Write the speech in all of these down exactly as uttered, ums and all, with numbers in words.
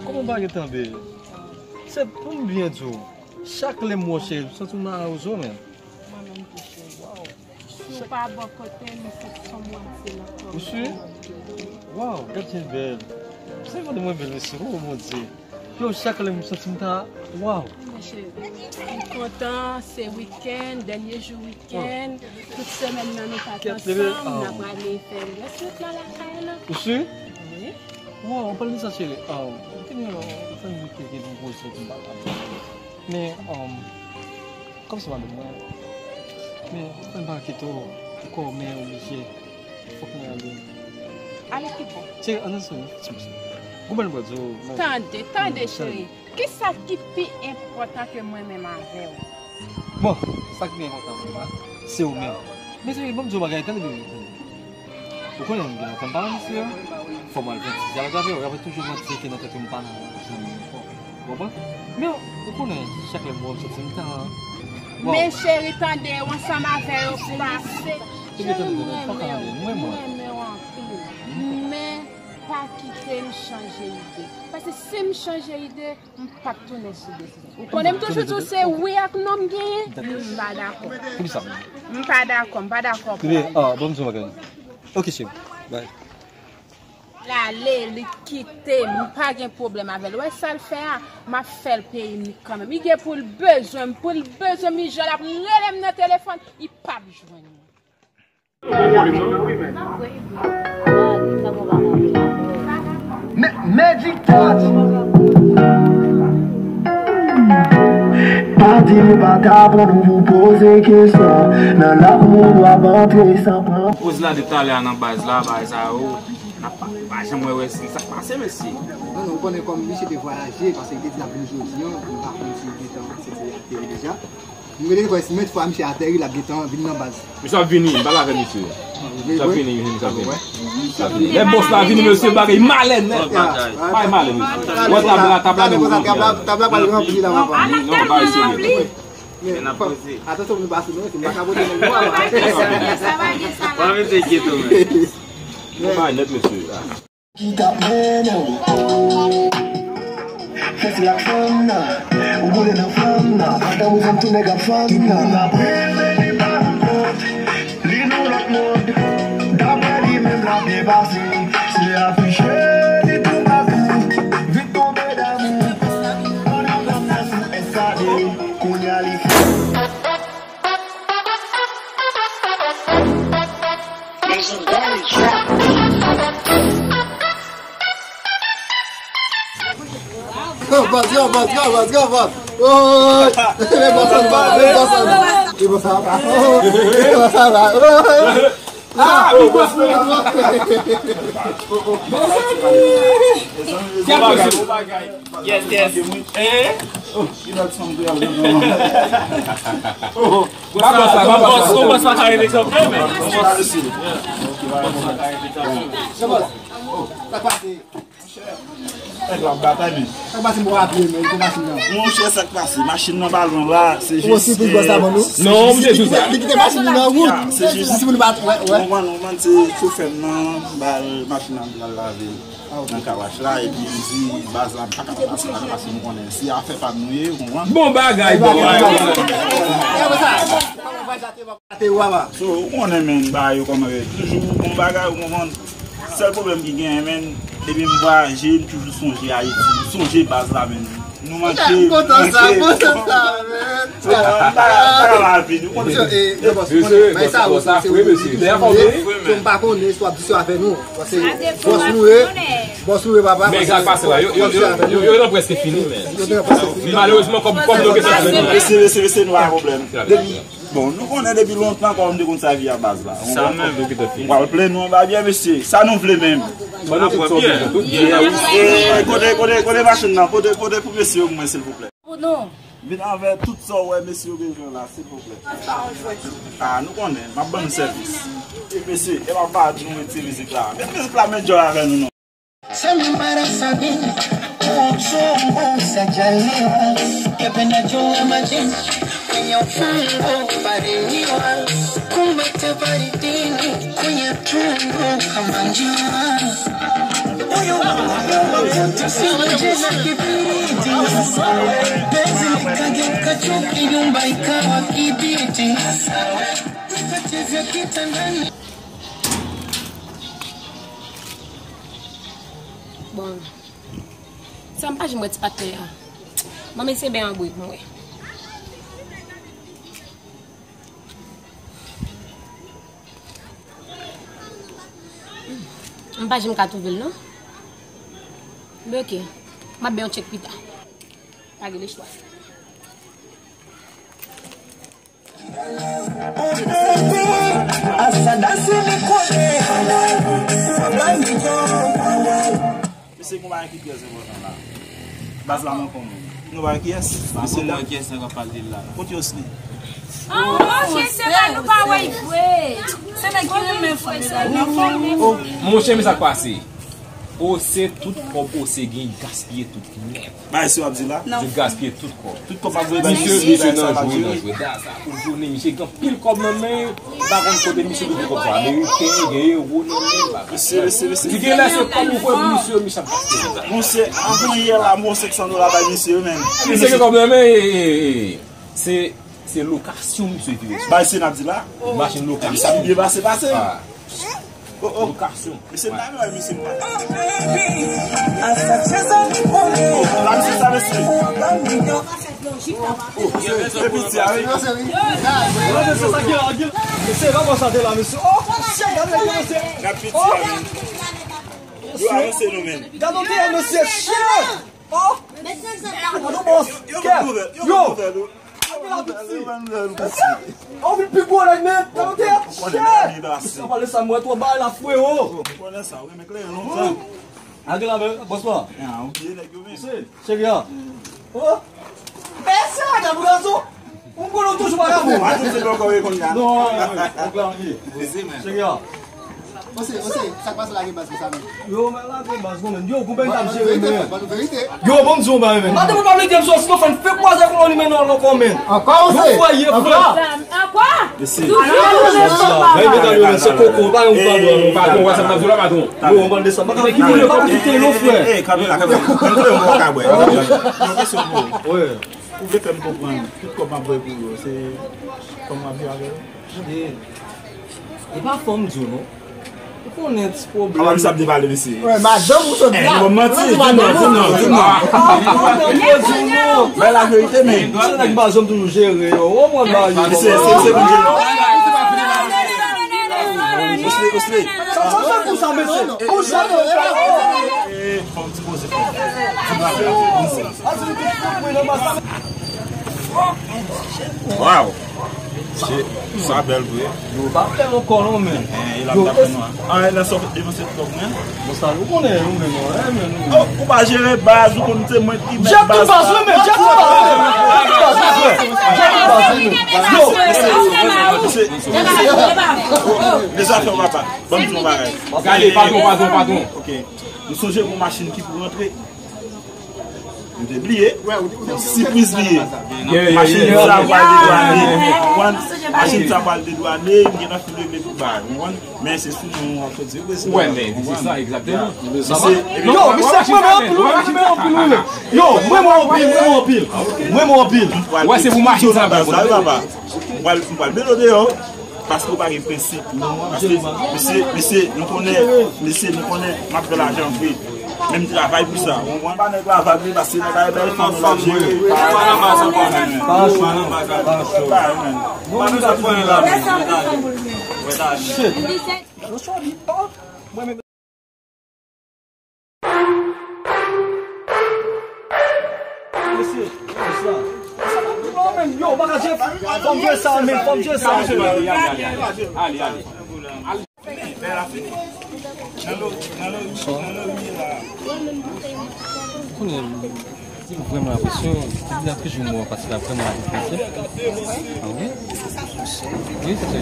Kòman pa gen tan, babe? Se pou m byen di w, chak lè m wè w, cheri, m santi m nan awozo, men. Mwen menm tou, cheri. Waw. Si w pa bò kote m, se son mwatye nan kò m. Ou si? Waw, gad jan bèl. Se mande mwen bèl, mesye. Oh, mon Dieu. Yo, chak lè m santi m ta, waw. Mon cheri, m kontan, se wikenn, dènye jou wikenn. Tout semèn nan nou pa t ansanm, n a prale fè rès wout la lakay la. Ou si? Wi. Waw, ann pale de sa, cheri. Ah, m te gen yon fanmi ki te gen yon pwojè pou m pale avè w. Men, um, kòm se madanm mwen, men fò m pa kite w ankò, men oblije. Fòk mwen ale. Ale ki bò? Cheri, ann ansanm, ti mesye. Goumen bò di w. Tande, tande, cheri. Kisa ki pi enpòtan ke mwen menm avè w? Bon, sa ki pi enpòtan pou mwen, se ou menm. Men cheri, ban m di w bagay, tande, tande. Ou konnen m gen lontan m pa wè misye a. Fò m al fè yon ti dyalòg avè w. Y ap toujou mwen di ke nan tèt ou m pa nan zanmi ankò. Ou konprann? Men ou konnen, chak lè m wè w, m santi m tan. Waw. Men cheri, tande, w ansanm avè yo pase. Cheri, m renmen w. M renmen w anpil. Men pa kite m chanje ide. Paske si m chanje ide, m p ap tounen sou desizyon. Ou konnen m toujou di w se wi ak non m genyen. M pa dakò. M pa dakò, m pa dakò pou l ale. Ah, bon, m di w bagay. Ok, cheri. Bye. L ale, li kite m, m pa gen pwoblèm avè l. Ou wè sa l fè a? M ap fè l peye m li kanmenm. Li gen pou l bezwen m, pou l bezwen m, li jan l ap rele m nan telefòn, li p ap jwenn mwen. Magic Touch. Pa di nou pa t aprann ou pou poze kesyon. Nan lakou nou ap antre san pran. Poz la de talè a nan baz la, bagay sa yo. N ap pale, pa janm wè wè si sa k pase, mesye. Non, non, ou konnen kòm misye te vwayaje, paske li te di l ap vin jodi a, m pa konn si li gentan, si li ateri deja. M rete kwè si menm fwa misye ateri, l ap gentan vin nan baz. Misye ap vini, m pale avè misye. Misye ap vini, misye ap vini. Lè bòs la vini, mesye, bagay malè nèt. Bagay malè, mesye. Wè tab la, tab la, tab la, tab la pral ranpli la, papa. Non, bagay serye. Men n ap poze. Atansyon pou nou pa sou nou, si m pa sabote nèg nou, papa. Sa va gen sa la. Pa mete kite w, men. Yon bagay nèt, mesye. Ki t ap mennen w fè stil ak fanm nan, ou boule nan fanm nan, pandan ou fanm tou nèg ap fanm nan. Li nan lòt mond, daprè li menm l ap byen pase. Se afiche li toupatou, vin tonbe damou. Pandan fanm nan sou eskale, kounye a li fè. Legendary Trap Beat. Yo, bòs, yo, bòs, yo, bòs, yo, bòs. Oy! Lè bòs an, bòs, lè bòs an. Lè bòs an, bòs. Lè bòs an, bòs. Ah, wi, bòs, wi, bòs. Mezanmi. Kèl mesye. Yes, yes. Eh? Ba bòs la, ba bòs la. Bòs pa ka rete kanpe, men. Sa k pase? Nèg la ap batay, men. Sa k pase, m pa raple, men, li te machin nan. Monchè, sa k pase? Machin nan pa lwen la, se jis. Ou osi pou bòs la ban nou? Non, m te di sa. Li kite machin nan nan wout. Se jis. Si moun pa wè, wè. Ou konprann, ou konprann, se chofè m nan, ba l machin nan, l al lave. Nan kawach la, epi m di baz la m pa ka pase la, paske nou konnen se afè pa m nou ye, ou konprann? Bon bagay, bon bagay. So, ou konnen, men, bagay yo kòman yo ye. Toujou bon bagay, ou konprann? Sèl pwoblèm ki genyen, men, depi m vwayaje, m toujou sonje Ayiti, m sonje baz la, men. Nou manke, m kontan sa, m kontan sa, men. M pa ka lavi, nou konnen. Mesye, bòs, bòs la fre, mesye. Lè fò vini, m pa konnen si w ap di se afè nou. Paske bòs nou ye, bòs nou ye, papa. Men sa k pase la, yo, yo, yo, yo, yo nan prèske fini, men. Malerezman, kòm, kòm nou gentan fini. Mesye, mesye, mesye, nou pa pwoblèm. Bon, nou konnen depi lontan kòman m te konn sèvi a baz la. Sa menm. W al plenn nou anba byè, mesye. Sa nou vle menm. Ban nou pran byè. E, kote, kote, kote machin nan? Pote, pote pou mesye yo pou mwen, silvouplè. Pou nou. Vin avè tout sa w wè mesye yo bezwen la, silvouplè. Ah, nou konnen, m ap ban nou sèvis. E mesye, e m ap ba nou retire mizik la. Met mizik la, men djòl avè nou non. Samba para sabi, kuonso mbusa jaliwa, kependa jua maji, kwenye ufungo bariniwa, kumbate baridini, kwenye tumbo kama njiwa. Uyu mama Bon. Sa m pa janm wè ti patnè a. Ban m eseye bay yon bri pou m wè. M pa janm ka twouve l non. Men oke. M ap bay yon tchèk pita. Pa gen lechwa. Mesye, gon bagay ki trè enpòtan la. Baz la manke w menm. Nou pa wè kiyès? Mesye la. Kiyès nèg ap pale de l la? Kote Osni? Ah, ok, se la nou pa wè vre. Se nèg ki renmen fanm nan fanm. Monchè, men sa k pase. O, se tout kòb, o, se gen gaspiye tout nèt. Bagay si w ap di la? Yo gaspiye tout kòb. Tout kòb ap voye bay misye, misye nan jwe, nan jwe. Da sa, pou jounen, misye gen anpil kòb nan men, m pa konn kote misye mete kòb sa. Ameriken, gen ewo nan men, bagay. Mesye, mesye, mesye. Li gen lè se kòb ou voye pou misye, misye ap gaspiye. Monchè, avan yè la, m voye senk san dola bay misye, wi, men. Misye gen kòb nan men, e, e, e, e. Se, se lokasyon misye vire sou. Bay se n ap di la. Machin lokasyon. Sa byen pase, pase. Ah. Oh, oh. Lokasyon. Mesye, pa wè misye pa. Oh, la misye sa, mesye. Oh, e piti a, wi. Mesye, sa ki la, mesye, pa konsa de la, mesye. Oh, shit, gade, gade, mesye. Gade piti a, men. Yo avanse nou, men. Gade, mesye, shit. Oh! Gade bòs! Yo, yo, yo, yo, yo. Anpil apeti! Ou vin pi gwo nèg, men! Tande! Chè! Sa pale sa, mwen twò bay la, frewo! Ou konnen sa, wi, men kleren lontan. Anpil apeti, bòs la. Ah, ou bliye nèg yo, men. Cheri a. Oh! Mesye, gade pou gason! Ou konnen w toujou vagabon. Ou pa toujou vagabon, e konn gade. Non, non, non, non, non. Cheri a. Ose, ose, sa k pase la gen baz konsa menm? Yo, men la gen baz non, men. Yo, konbyen m t ap jere, men. Ban nou verite. Yo, ban m di w bagay, men. Madanm ou pa vle di m sa, sinon fè n fè kwaze ak yon limen nan ankò, men. Ankò, ose? Yon fwaye, frè. Ankò? Ankò? Toujou, toujou. Bay medam yo, men, se koko, pa yon pablo, non. Patwon, wè sa m t ap di w la, patwon. Yo, anba desann. Pa ka kite, pa kite, non, frè. Eh, kanpe la, kanpe la. Kanpe la, kanpe la. Yon kesyon pou ou. Wi. Ou vle fè m konprann, tout kòb m ap voye pou yo, se kòm w ap viv avè yo? E, e pa fò m di w non. Ou konnen ti pwoblèm. Apa misye ap depale mesye. Wi, madanm ou sot la. Bon, manti, di non, di non, di non. Bay laverite, men. Se nèg m pa janm toujou jere yo. Ou konprann bagay yo. Mesye, se, se, se, Osley, Osley. Sa, sa, sa, pou sa, mesye. Pou sa, mesye. Eh, fò m ti poze kòb. Ti bagay. Waw! Sa bèl vre. Yo pa fè ankò non, men. Eh, e la m t ap fè nou a. Ah, e la sòt devan se tòp, men. Bon, sa nou konnen, nou menm, non, eh, men nou. Oh, ou pa jere baz, ou konn se mwen ki mèt baz la. Jere tout baz, wi, men, jere tout baz, wi, men. Jere tout baz, wi, men. Jere tout baz, wi, men. Yo. Mesye, mesye, mesye. Oh, oh, de zafè papa. Ban m di yon bagay. Gade, patwon, patwon, patwon. Ok. Nou sonje gon machin ki pou rantre. Nou te bliye. Sipriz li ye. Machin sa pral dedwane. Ou konprann? Machin sa pral dedwane. M gentan fin regle tout bagay. Ou konprann? Men se sou nou an fè di. Wè, men se sa, egzakteman. Yo, misye mwen anpil, wi, mwen anpil, wi, men. Yo, mwen mwen anpil, mwen mwen anpil. Mwen mwen anpil. Wè, se pou machin sa, papa. M pral, m pral mete w deyò. Paske w pa gen prensip. Paske, mesye, mesye, nou konnen, mesye, nou konnen, m ap fè lajan vre. Men m travay pou sa. Ou konprann? Pa nèg la vag li, paske nèg la e bèl fanm, l ap jere. Pa nan baz ankò, men. Pa cho, pa cho. Pa nan baz ankò, men. Shit. Mesye, mesye. Yo, baka Jeff. Fò m jwe sa, men. Fò m jwe sa, men. Ale, ale, ale. Konnen, m vrèman apresye w. Depi nan toujou mwen pati la vrèman apresye. Ah wi? Wi, sa se.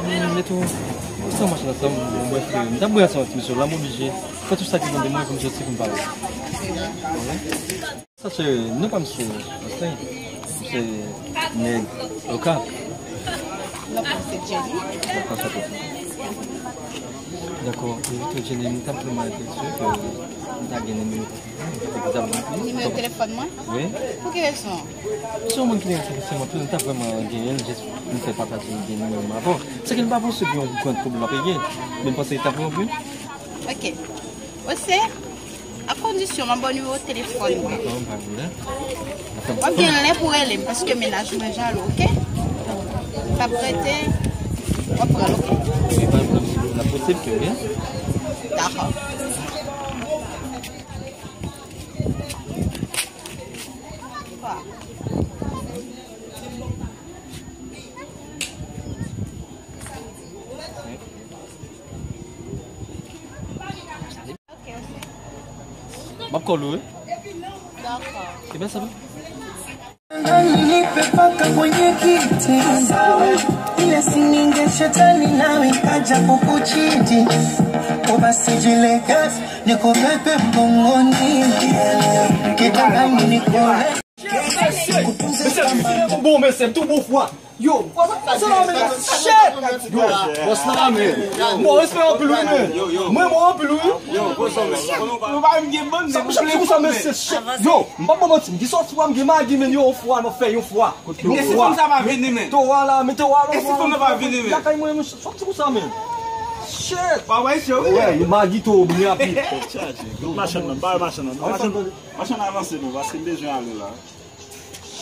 Mwen tou. Sa machin ansanm, mwen bwè fre. M t ap bwè ansanm ak ti mesye la, m oblije. Fè tout sa ki tande mwen pou m soti pou m pale. Sa se non pa m sou Mustang. Se nèg Okap. Dakò, envite Jenny, m t ap vrèman enteresan ke M ta gen nimewo telefòn. Nimewo telefòn mwen? Wi. Pou ki rezon? Se yon moun ki te enterese mwen, tou, m ta vrèman gen l, jis m fè pataje gen nimewo m avè w. Se ke m pa panse gen yon gran twoub l ap regle, men m panse li t ap regle. Ok. Ose, a kondisyon m ap ba w nimewo telefòn mwen. Dakò, pa gen pwoblèm. W ap gen lè pou rele m, paske mennaj mwen jalou, ok? M p ap rete, w ap pran l, ok? Wi, pa gen pwoblèm, si l ap posib, ke wi. Dakò. M ap call ou, wi. Dakò. Ebyen, sa va. Nipe paka mwenye kiti. Ile sininge shetani nawe kaja kukuchiti. Obasijile gas, niko pepe mbongoni. Kitangani nikole. Mesye, bon, mesye, tou bon fwa. Yo, what's up, man? Shit! Yo, boss la, man. Bon, respè anpil, wi, man. Mwen, mwen anpil, wi. Yo, boss la, man. Nou pa menm gen bann, sa, men sa, nou sa, men se shit. Yo, m pa ban manti, m gen sòti, m gen magi, men yo, fwa, nou fè yon fwa. Yon fwa. E si fanm sa pa vini, men? Towa la, men towa la. E si fanm nan pa vini, men? Lakay mwen, men sòti konsa, men. Shit. Pa wè, wi. Magi to, byen rapid. Machann nan, ba machann nan. Machann nan avanse nou, paske m bezwen ale la.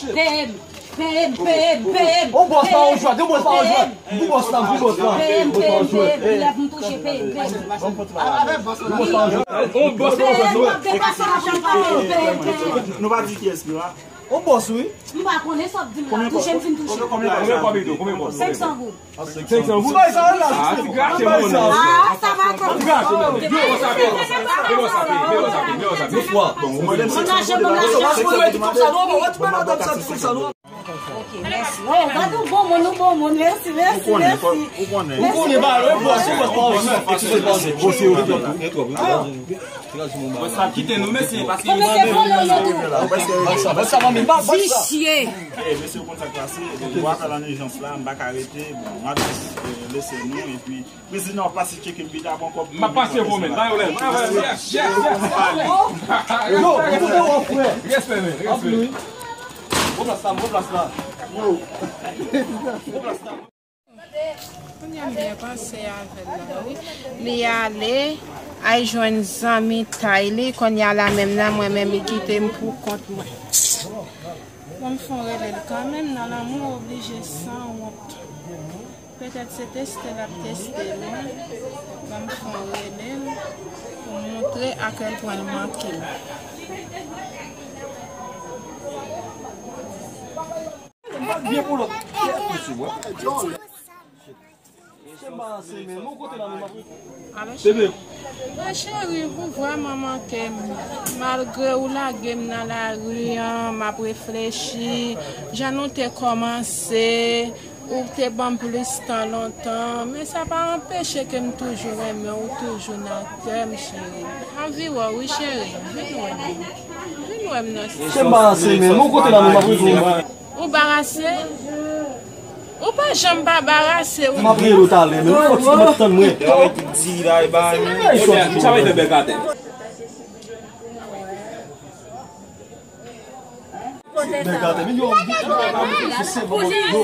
P M, P M, P M, P M. Yon bòs pa yon jwèt, yon bòs pa yon jwèt. Yon bòs la, yon bòs la. P M, P M, P M. Lèv m touche P M, P M. Yon bòs pa yon jwèt. Yon bòs pa yon jwèt. P M, m ap depase machann pa P M, P M, P M. Nou pa di kiyès ki la. Yon bòs, wi. M pa konnen sa w ap di m la. Touche m fin touche. Konbyen kòb? Konbyen kòb? Senk san goud. Senk san goud. Bay sa la. Ah, ti gache, mon. Ah, sa va. Ti gache, mon. Yo, sa pe, yo, sa pe, yo, sa pe, yo, sa pe. Yon fwa. Bon, ou mande m senk san goud. Mwen achte bon machann. Ok, mèsi. Oh, gade yon bon moun, yon bon moun. Mèsi, mèsi, mèsi. Ou konnen, ou konnen. Ou konnen, ba, lè bòs, bòs pa anvi. Bòs yo, yo, yo. Bòs la kite nou, mesye, paske yo vòlè yo tou. Bòs sa, bòs sa, bòs sa. Visye. Eh, mesye, ou konn sa k pase, eh, m ap fè nan ijans la, m pa ka rete, bon, m ap jis, eh, lese nou, epi, prezidan, w ap pase tcheke m pita, pran kòb. M ap pase pou men, ba yo lè. Yes, yes, yes. Yo, yo, yo, frè. Respè, men, respè. Bon plas la, bon plas la. Yo. Bon plas la. Kounye a m byen panse avè l la, wi. Li ale, al jwenn zanmi tay li, kounye a la menm nan, mwen menm, li kite m pou kont mwen. Bon, m fè yon rele l kanmenm, nan lanmou oblije san wont. Petèt se teste l ap teste mwen. Bon, m fè yon rele l pou montre akèlpwen l manke m. M pa byen pou lòt. Bebe. Mwen cheri, ou vrèman manke m. Malgre ou lage m nan lari an, m ap reflechi. Jan nou te kòmanse, ou te ban m plis tan lontan. Men sa pa anpeche ke m toujou renmen w, ou toujou nan kè m, cheri. M anvi wè w, wi, cheri. Vin wè m. Vin wè m nan. Se m pa anse, men. Mwen kote la, men m ap rete. Ou barase? Ou pa janm pa barase, ou. M ap rele w talè, men ou fòk ou tann mwen. Travay tout di la, e ba. Sa va fè bèl katè. Bèl katè, men yo, se bon, yo.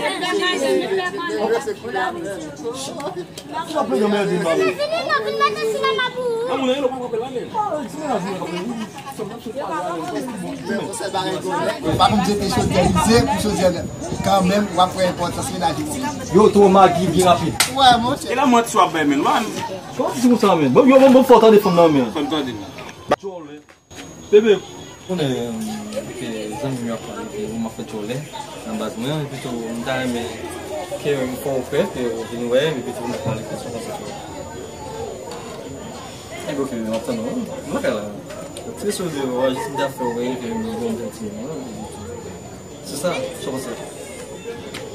Sa ple nan mèdi, m pa vle. Vini non, vin mete sinema pou ou. Pa konn jete chodyè ize pou chodyè nèf. Kanmenm, w ap wè enpòtans mennaj ou. Yo, tou magi byen rapid. Wè, monchè. E la mwen ti w ap bay men, man. Kòman ti konsa, men? Bon, yo, bon, bon, fò tande fanm nan, men. Fò m tande. Bebe. Konnen, ke zanmi m yo ap pale, ke ou m ap fè tchòlè nan baz mwen, epi tou, m ta renmen ke m fè w kwè, ke ou vin wè, epi tou, m ap pale ke sa w panse tchòlè. Ebyen, ok, m ap tann ou, wi. M lakay la. Se sou de ou, jis m ta fè w wè, ke m bon, bon, ti moun, wi. Se sa, sa w panse?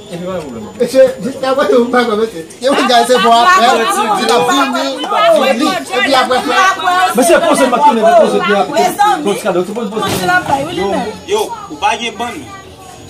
Epi pa gen pwoblèm. Mesye, jis apre tou, m pa kwè, mesye. Yo, gade, se bon, apre, li t ap vini, li, epi apre, frè. Mesye, poze, m ap tounen, poze, epi apre. Poze, poze, poze. Yo, ou pa gen bann.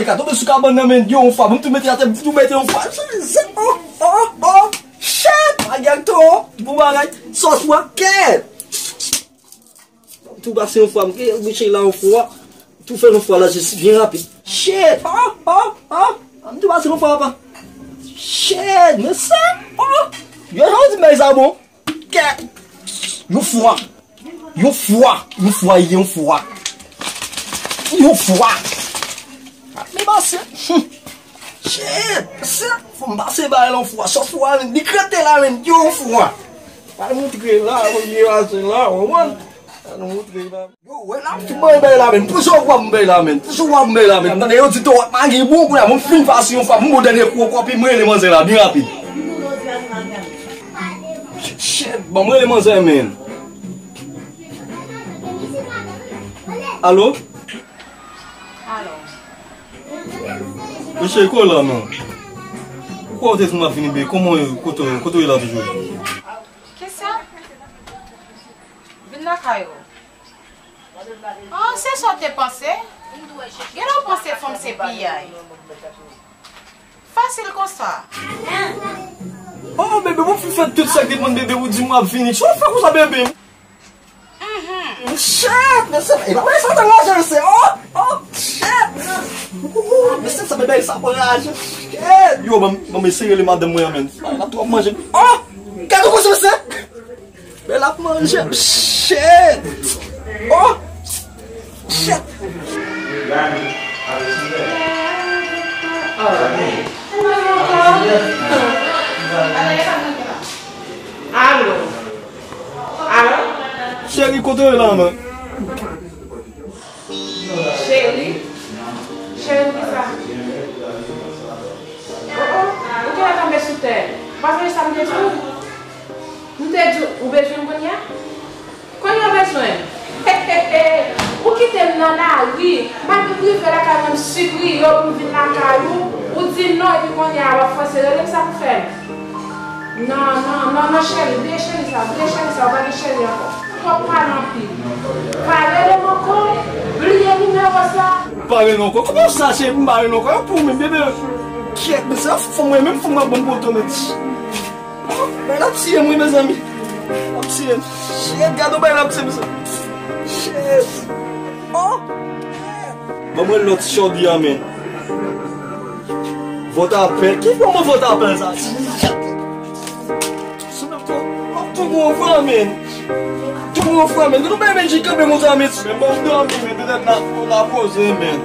sa, li ka tonbe sou kabann nan, men, yo, yon fwa, bon, m tou mete atè, m tou mete yon fwa. Shit, oh, oh, oh, shit, bagay to, bon bagay, sòs fwa, kèt. M tou pase yon fwa, m bouche la yon fwa, tou fè yon fwa la, jis byen rapid. Shit, oh, oh, oh, m tou pase yon fwa, papa. Shit, men sa, oh, yo, jan w di, men sa bon. Kèt! Yon fwa! Yon fwa! Yon fwa, yon fwa! Yon fwa! Men pase! Shit! Pase! Fò m pase bay la yon fwa! Sòs fwa, men, li krete la, men, yon fwa! Pa montre la, fò m pase la, w konprann? Pa montre la. Yo, wè la, m fin bay la, men. Pou sa w wè m bay la, men. Pou sa w wè m bay la, men. Tande, yo di to wòt magi bon, kounye a, mwen fin pase yon fwa, m bon dènye kou ankò, epi m rele manzè la, byen rapid. Shit, bon, mwen rele manzè, men. Alo? Alo. Mesye, kote w la, man? Ou kwè w te di m w ap vini, be, kòman w ye, kote w, kote w ye la toujou? Kisa? Vin lakay ou. Oh, se sa w te panse? Genlè w panse fanm se piyay. Fasil konsa. Oh, bebe, ou fin fè tout sa k depann, bebe, ou di m w ap vini. Sa w fè konsa, bebe? Mhm. Shit, mesye, e pa wè sa te raje, mesye. Oh, oh, shit. Ouh, mesye, sa bebe, sa pa raje. Shit. Yo, ban m, ban m eseye rele madanm mwen an, men. Sa twò manje. Oh, gade konsa, mesye. Men l ap manje. Shit. Oh. Shit. Alo. Alo. Cheri, kote w ye la, man? Cheri? Cheri, kisa? Oh, oh, ou genlè tonbe sou tè. Ou pa sonje sa m te di w? M te di w, ou bezwen m kounye a? Kounye a w bezwen m? Ou kite m nan lari. M al rive lakay mwen, m sipriye w pou m vin lakay ou. Ou di non, epi kounye a w ap fòse rele m, sa pou fè m? Non, non, non, non, cheri, bliye cheri sa, bliye cheri sa, ou pa gen cheri ankò. Ou twò pale anpil. Pa rele m ankò, bliye nimewo sa. Pa rele ankò? Kòman sa, cheri, pou m pa rele ankò? Yo pou mwen, bebe. Kyèt, men se yon fanm mwen, menm fanm mwen ap ban m poto, men. Oh, bay la ap tiye m, wi, mezanmi. L ap tiye m. Shit, gade yon bay la ap tiye m, mezanmi. Shit. Oh. Ban mwen lòt chòdi a, men. Vòtapèl. Ki fòm vòtapèl sa? Tou bon fwa, men. Tou bon fwa, men. Nou bay men jik kanpe konsa, men. Men bon, dòmi, men. Petèt n a, n a poze, men.